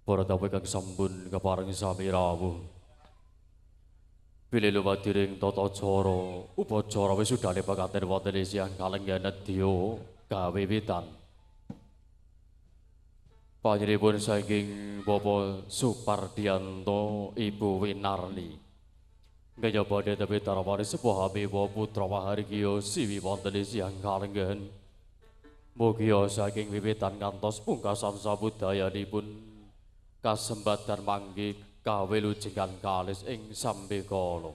Para tamu ingkang sampun kepareng sami rawuh. Bilih lumadiring tata cara upacara wisudane pekaten wonten siang kalenggan nedya kawiwitan. Panjenenganipun saking Bapak Supardianto, Ibu Winarni. Gaya badhe tepi tarwani sepuh amiwa putra Mahargya siwi wonten siang kalenggan. Mugia saking wiwitan ngantos pungkasan sabudayanipun kasembatan manggi kawilujengan kalis ing sambekala.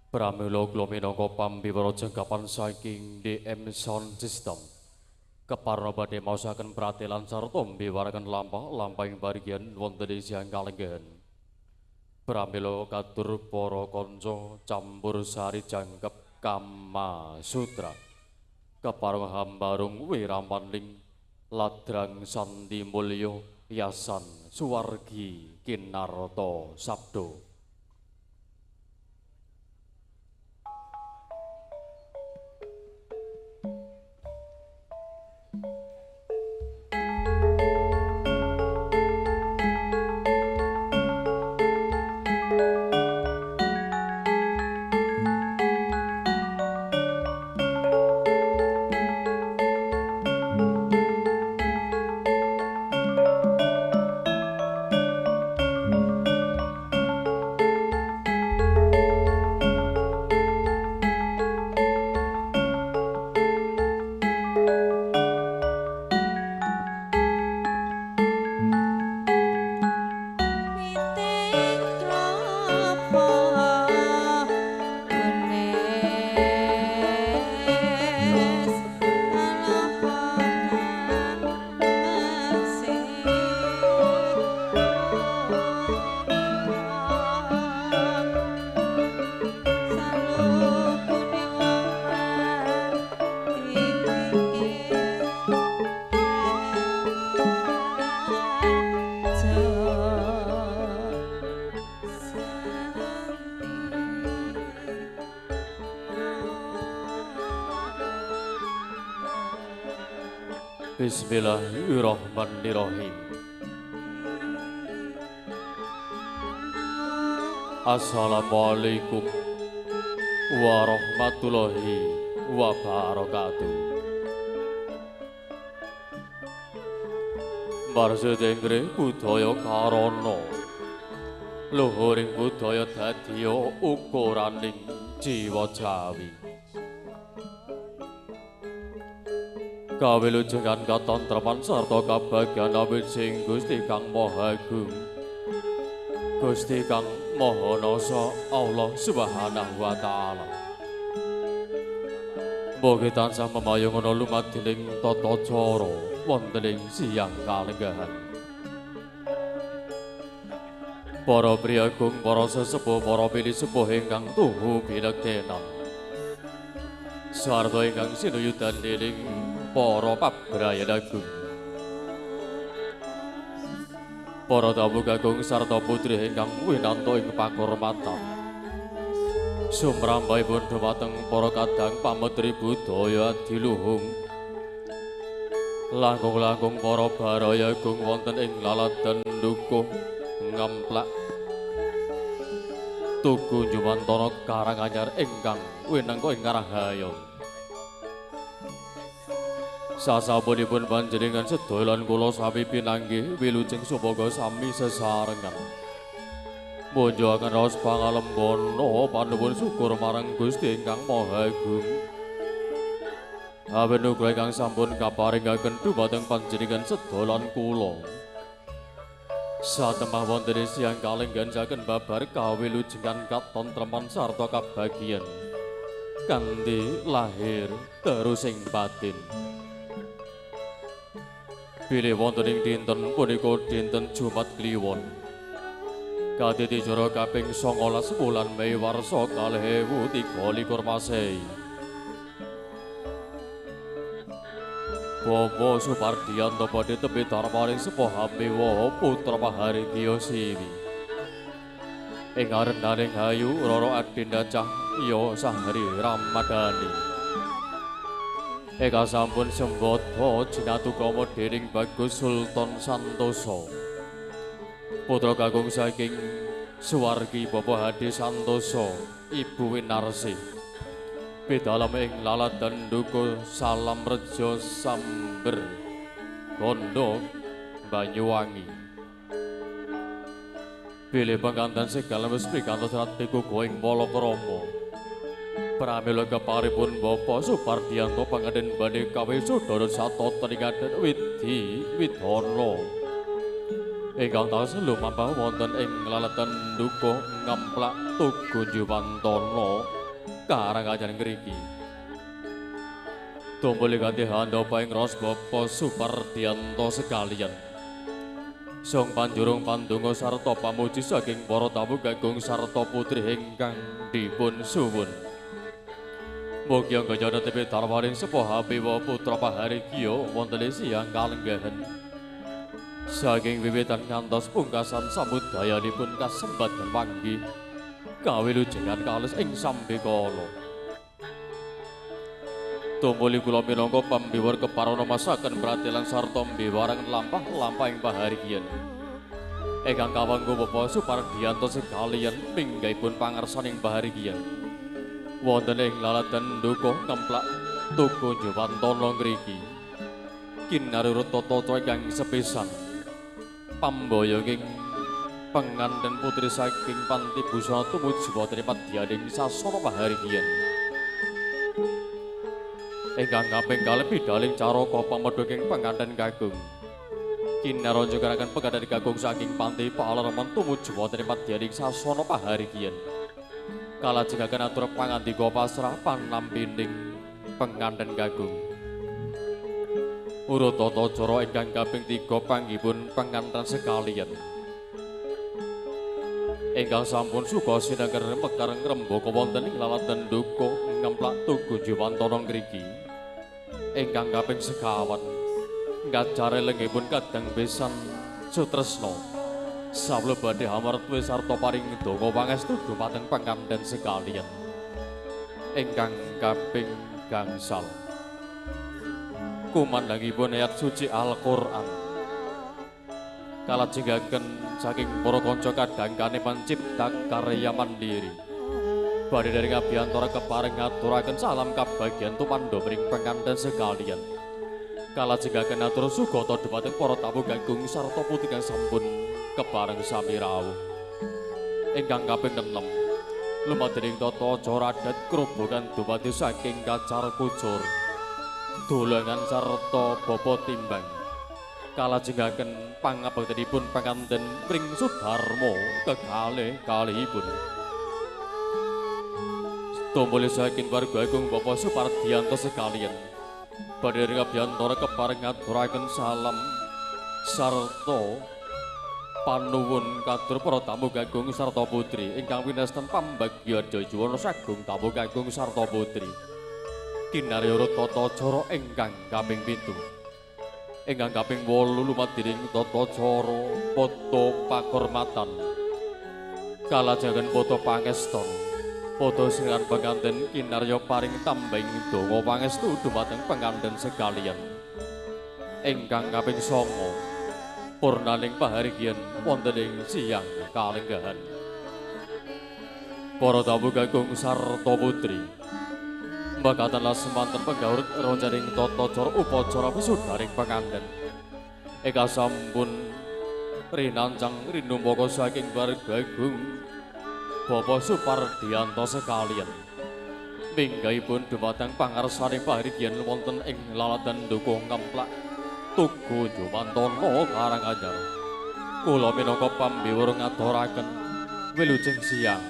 Pramila kula minangka pambiwara jengkapan saking DM Sound System keparna badhe maosaken pratelan sarta mbiwaraken lampah-lampahing bagian wonten siang kalenggan. Pramila katur para kanca campur sari jangkep Kama Sutra kepareng hambarung wiramanling ladrang santi mulya yasan suwargi kinarta sabda. Bismillahirrahmanirrahim. Assalamualaikum warahmatullahi wabarakatuh. Marsedengre budaya karana luhuring budaya dadiya ukuraning jiwa Jawi. Kawilujengan katentreman sarta kabagyan awit sing Gusti Kang Maha Agung, Gusti Kang Maha Nasa Allah Subhanahu wa Ta'ala. Mugi tansah memayung ana lumadining tata cara wonten ing siang kalenggahan. Para priyagung, para sesepuh, para pinisepuh ingkang tuhu binektenan sarta ingkang sinuyudan dening para pabrayan agung, para tamu kakung sarta putri ingkang winanto ing pakurmatan, sumrambahipun dhumateng para kadang pametri budaya adiluhung, langkung-langkung para baraya agung wonten ing laladan dukuh Ngemplak Tugu Jumantara Karanganyar ingkang winengka ing Karahayon. Sasampunipun panjenengan sedaya lan kula sami pinanggih wilujeng sumangga sami sesarengan munjuaken raos pangalembana panuwun syukur marang Gusti ingkang Maha Agung. Awit nugraha ingkang sampun kaparingaken dhumateng panjenengan sedaya lan kula. Satemah wonten siang kalenggan saken babar kawilujengan katentreman sarta kabagian kanthi lahir terusing batin. Bilih wonten ing dinten punika dinten Jumat Kliwon kaditi jara kaping 19 wulan Mei warsa 2023 Masehi. Bapak Supardianto badhe tembe darmaning sepuh amiwa putra Mahargya Siwi. Ing arenaning hayu Roro Adinda Cahya Sahri Ramadhani. Eka sampun sembada jinatu krama dening Bagus Sultan Santoso. Putra kakung saking suwargi Bapak Hadi Santoso, Ibu Winarsih. Pidalem ing Laladan Dukuh Salam Rejo Samber Gondo Banyuwangi. Bilih penganten segala wis pikantos serat pikukuh ing palakrama. Pramila keparipun Bapak Supardianto panganten badhe kawisuda satata tingaden Widhi Widana ingkang tansah lumampah wonten ing Laladan Dukuh Ngemplak Tugu Juwantana Karanganyar ngriki. Tumpuli kanthi handhapa ing raos Bapak Supardianto sekalian. Song panjurung pandonga sarta pamuji saking para tamu kakung sarta putri ingkang dipun suwun. Mugi anggayana tepi darwaning sepuh habiwa putra paharigya wonten ing siang kalenggahan. Saking wiwitan ngantos pungkasan samudayanipun kasembadan panggih kawilujengan kalis ing sambekala. Tumuli kula minangka pambiwur keparana masaken pratelan sarta mbiwareng lampah-lampahing paharigyan. Ingkang kawangku Bapak Supardianto sekalian minggahipun pangersaning paharigyan. Wonten ing Laladan Dukuh Ngemplak Tugu Juwantana ngriki. Kinarurut tata cara ingkang sepisan pamboyonging penganten putri saking Panti Busana tumuju wonten madyaning sasana paharigyan. Ingkang kaping kalih pidhaling caraka pamedhuking penganten kakung. Kinaronjokeraken penganten kakung saking Panti Palarman tumuju wonten madyaning sasana paharigyan. Kalajengaken atur pangandika pasrah panampining penganten kakung. Urut tata cara ingkang kaping 3 panggihipun penganten sekalian. Ingkang sampun suka sinengker mekar ngrembaka wonten ing Laladan Dukuh Ngemplak Tugu Juwantana ngriki. Ingkang kaping sekawan ngajare lenggihipun kadang besan sutresna. Sabla badhe hamartwe sarta paring donga pangestu dumateng penganten sekalian. Ingkang kaping gangsal kumandhangipun ayat suci Al-Qur'an. Kalajengaken saking para kanca kadangkane pencipta karya mandiri. Badhe dari ngabiyantara kepareng ngaturaken salam kabagyan tumandha mring penganten sekalian. Kalajengaken atur sugata dumateng para tamu kakung sarta putri kang sampun kepareng sami rawuh. Ingkang kaping 6 lumadening tata cara adat grobogan dumadi saking kacar kucur dolangan sarta bapa timbang. Kalajengaken pangabektenipun panganten mring Sudarma kekalih kalihipun. Tumuli saking warga agung Bapak Supardianto sekalian badhe ngabiyantara kepareng ngaturaken salam sarta panuwun katur para tamu kakung sarta putri ingkang winesten pambagya juwana sagung tamu kakung sarta putri. Kinarya tata cara ingkang kaping 7. Ingkang kaping 8 lumadiring tata cara foto pakurmatan. Kalajengaken foto pangeston. Foto singran penganten kinarya paring tambahing donga pangestu dumateng penganten sekalian. Ingkang kaping 9 purnaning paharigyan wonten ing siang kalenggahan. Para tamu kakung sarta putri makaten semanten penggaur ronjaning tata cara upacara wisudaning penganten. Eka sampun rinancang rinumpaka saking warga agung Bapak Supardianto sekalian. Minggahipun dumateng pangarsaning paharigyan wonten ing Laladan Dukuh Ngemplak Tugu Juwantana Karanganyar. Kula minangka pambiwur ngaturaken wilujeng siang,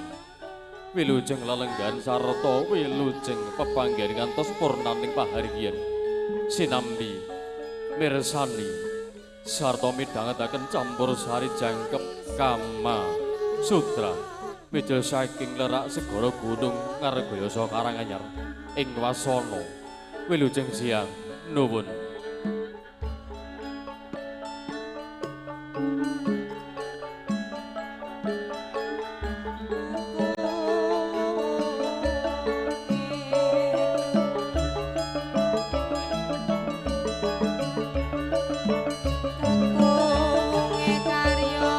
wilujeng lelenggahan sarta wilujeng pepanggihan ngantos purnaning paharigyan. Sinambi mirsani sarta midhangetaken campur sari jangkep kama sutra mijil saking lerak segara gunung Ngargoyoso Karanganyar ing wasana. Wilujeng siang, nuwun. Karya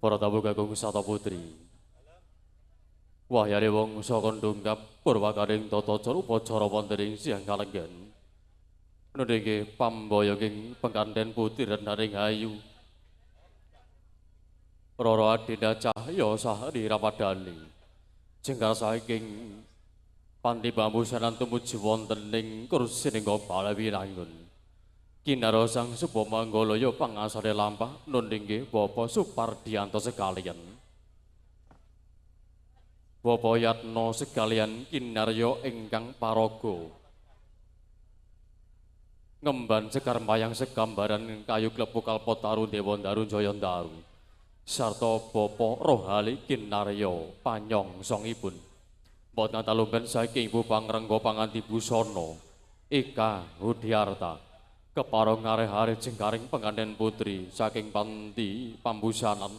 Para tamu kakung sata putri. Wahyane wong saka ndungkap purwakaring tata cara upacara wonten ing siang kalenggan. Nundhake pamboyonging penganten putri renaring ayu. Roro Adinda Cahya Sahri Ramadhani. Jengkar saking panti pambusanan tumuju wonten ing kursi ning Balai Winangun. Kinara sang Suba Manggalaya pangasane lampah nundhingge Bapak Supardianto sekalian. Bapak Yatno sekalian kinarya ingkang paraga. Ngemban sekar mayang segambaran kayu klepu kalpataru dewa ndaru jaya ndaru. Sarta Bapak Rohali kinarya panyongsongipun. Boten talumpen saking Ibu Pangrengga panganti busana Eka Hudiarta. Kepareng ngareh-areh jengkaring penganten putri saking panti pambusanan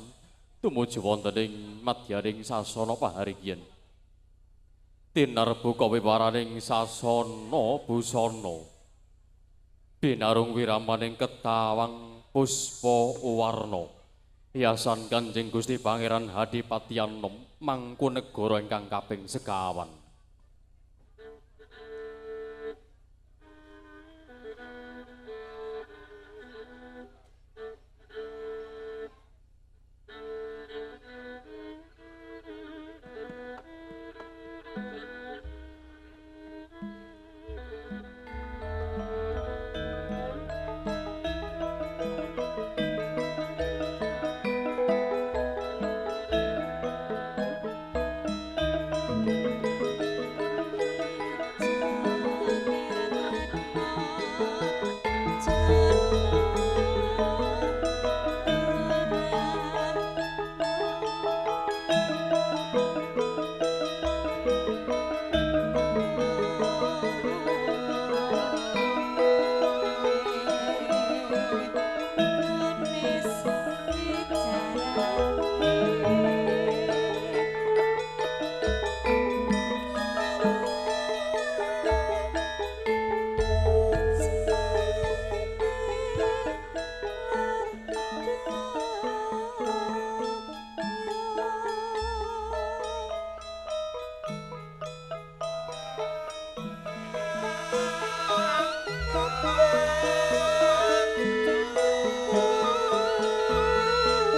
tumuju wonten ing madyaning sasana paharigyan. Tinarbuka wewaraning sasana busana. Binarung wiramaning ketawang puspa warna. Hiasan Kanjeng Gusti Pangeran Hadipatyanom Mangkunegara ingkang kaping sekawan.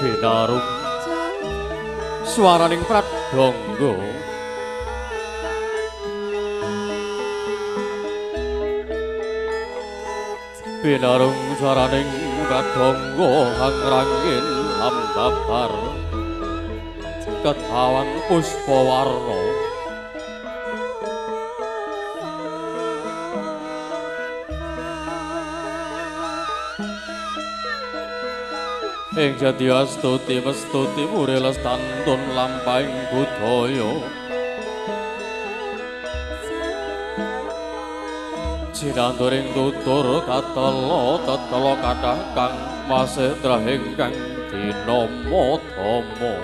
Binarung swaraning pradangga binarung swaraning pradangga hangrangin hambabar ketawang puspawarna. Ing jati astuti mestuti mureles tantun lampahing budaya. Jinanturing tutur katela tetela kathah kang masetrah ingkang dinama dama.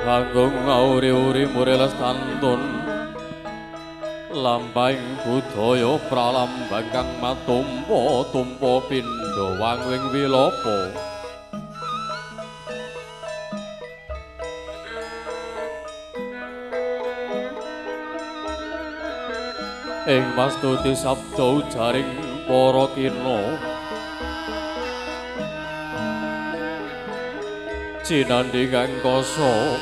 Kanggo ngauri-uri mureles tantun lampahing budaya pralambang kang matumpa tumpa pindha wangwing wilapa. Ing mastuti sabda ujaring para kina cinandhi kangkasa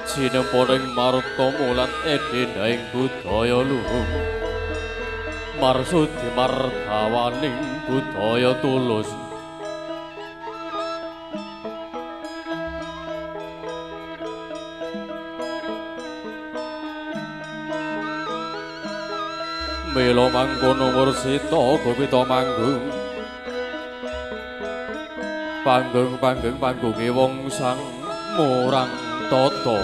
sinemponing marta mulat edendahing budaya luhung marsudi mardawaning budaya tulus. Mila mangkono mursita gopita manggung panggung panggung panggunge wong sang murang tata.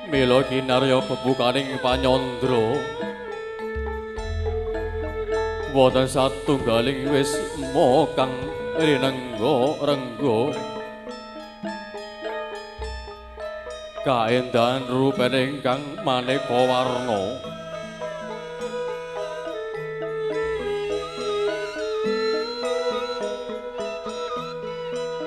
Mila kinarya bebukaning panyandra wonten satunggaling wisma kang rinengga rengga. Kaendahan rupane ingkang maneka warna.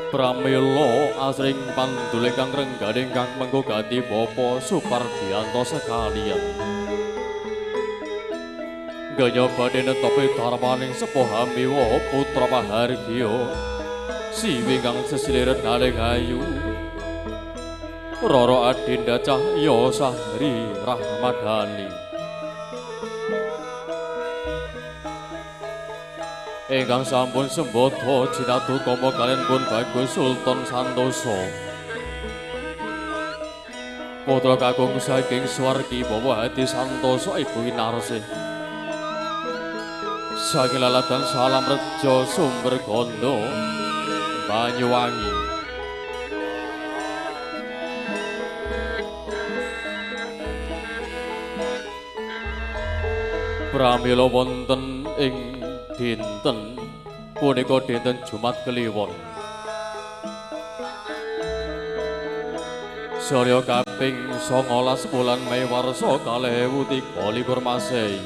Pramila asring pandul ingkang renggane ingkang mengko gati Bapak Supardianto sekalian. Ganya badhe netopi darmaning sepuh hamiwa putra pahargya siwi ingkang sesiliran naling ayu Roro Adinda Cahya Sahri Rahmadhani. Ingkang sampun sembada jinatu kama kaliyan pun Bagus Sultan Santoso. Putra kakung saking swargi Bawa Hadi Santoso Ibu Winarsih. Saking laladan Salam Rejo Sumber Gondo Banyuwangi. Pramila wonten ing dinten punika dinten Jumat Kliwon. Surya kaping 19 bulan Mei warsa 2023 Masehi.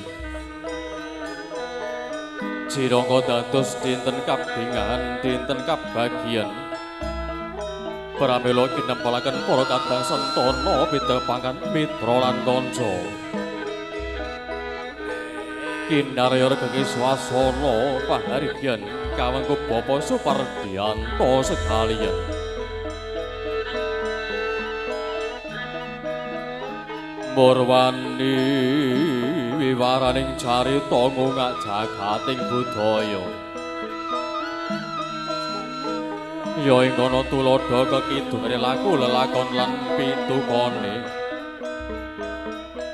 Cirangka dados dinten kabingahan, dinten kabagian. Pramila kinempalaken para kadang sentana pitepangan mitra lan kanca. Kinarya regengi swasana pahargyan kawengku Bapak Supardianto sekalian. Murwani wiwaraning carita ngungak jagating budaya. Ya ing kono tuladha kekidungane laku lelakon lan pitukane.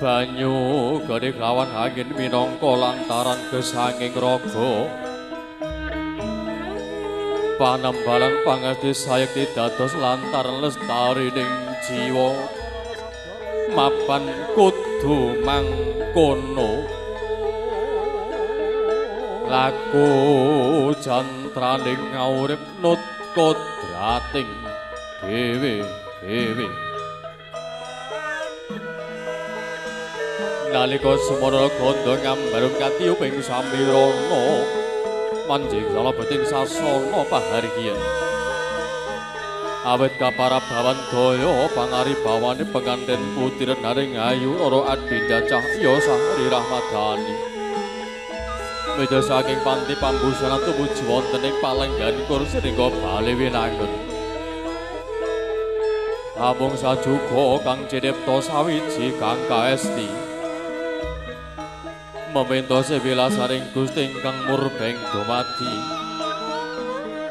Banyu gedhe lawan angin minangka lantaran gesanging raga. Panembalan pangesti sayekti dados lantaran lestarining jiwa. Mapan kudu mangkono. Laku jantraning ngaurip nut kodrating dhewe-dhewe. Nalika semana gandha ngambarung katiyuping samirana manjing salebeting sasana pahargyan. Awit kaparabawan daya pangaribawane penganten putri naring ayu Roro Adinda Cahya Sahri Rahmadhani. Meja saking panti pambusana tumuju wonten ing palenggan kursi ringga bali winangun. Amung sajuga kang cinipta sawiji kang kaesti. Meminta sewilasaring Gusti ingkang murbeng dumadi.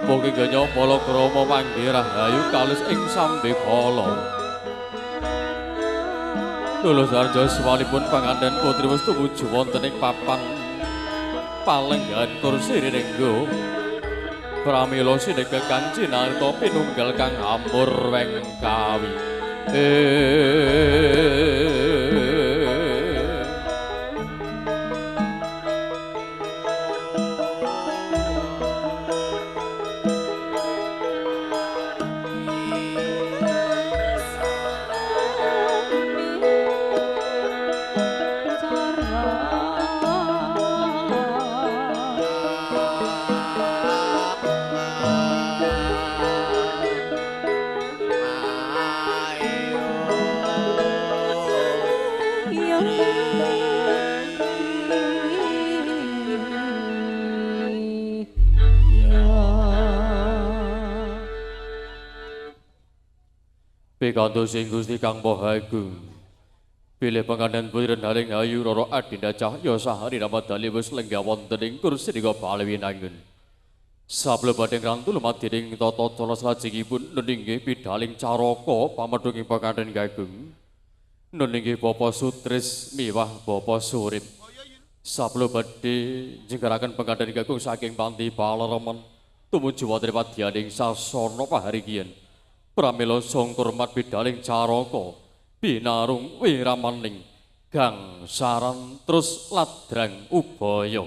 Mugi genya palakrama manggih rahayu kalis ing sambekala. Lulus harja swanipun panganten putri wis tumuju wonten ing papan palenggan kursi ringgo. Pramila sineka kancinarta pinunggal kang amur wengkawi. Pikantuk sing Gusti Kang Maha Agung. Bilih penganten putri Naring Ayu Roro Adinda Cahya Sahari Ramadhani wis lenggah wonten ing kursi nika Balewinangun. Sablebading rangtu lumadiring tata cara salajengipun nun inggih pidhaling caraka pamedhunging penganten kakung. Nun inggih Bapak Sutris miwah Bapak Surip. Sablebadhe njengkaraken penganten kakung saking panti Paleremen tumuju wonten padyaning sasana paharigyan. Pramila sangkurmat pidhaling caraka binarung wiramaning gangsaran terus ladrang ubaya.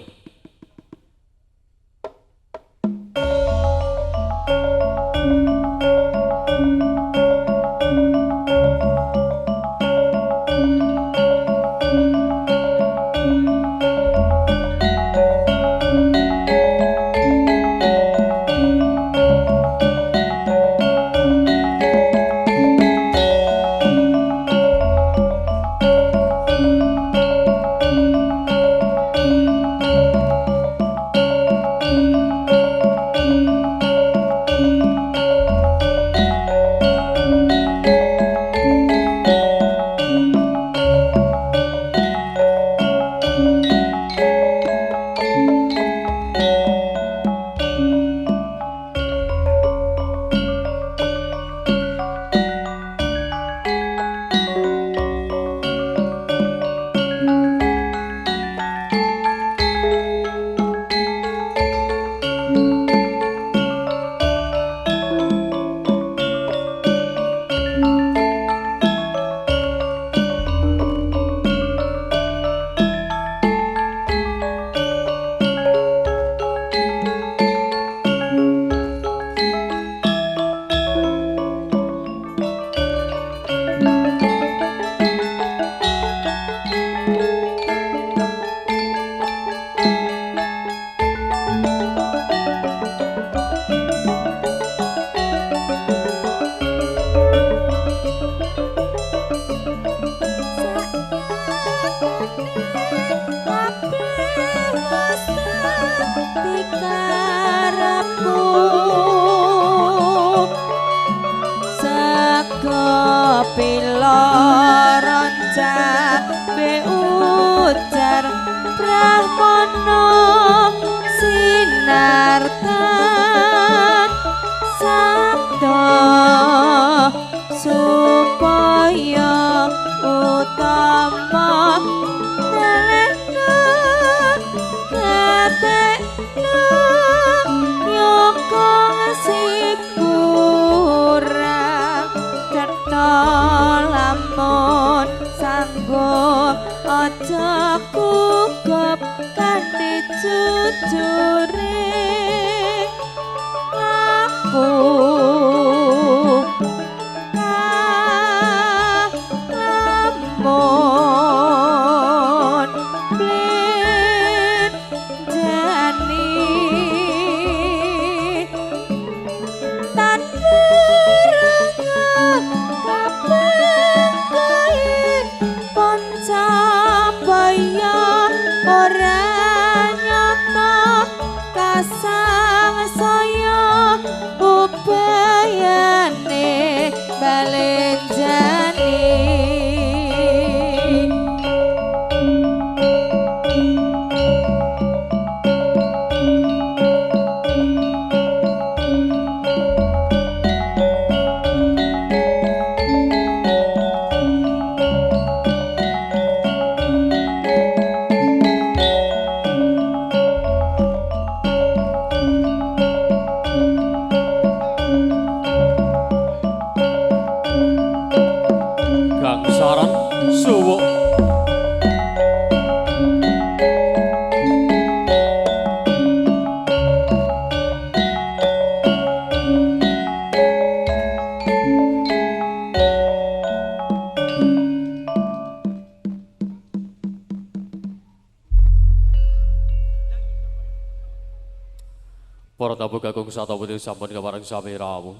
tamu kakung satawudi sampun kapareng sami rawuh.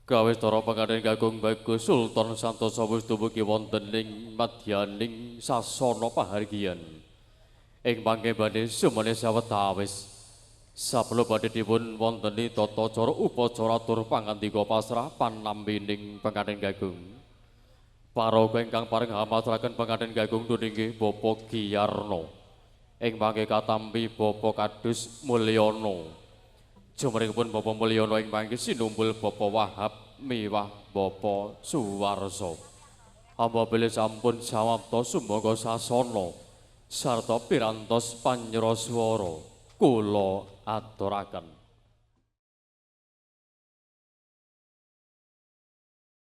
Kawistara panganten kakung Bagus Sultan Santosa wis dumugi wonten ing madyaning sasana pahargyan. Ing mangke badhe sumene sawetawis. Saplo badhe dipun wonteni tata cara upacara tur pangandika pasrah panampining panganten kakung. Paraga ingkang pareng hamaturaken panganten kakung duningge Bapak Giyarno. Ing mangke katampi Bapak Kadus Mulyono. Jumringipun Bapak Mulyono ing mangke sinumbul Bapak Wahab miwah Bapak Suwarso. Hamba bilih sampun samapta sumangga sasana sarta pirantos panyraswara kula aturaken.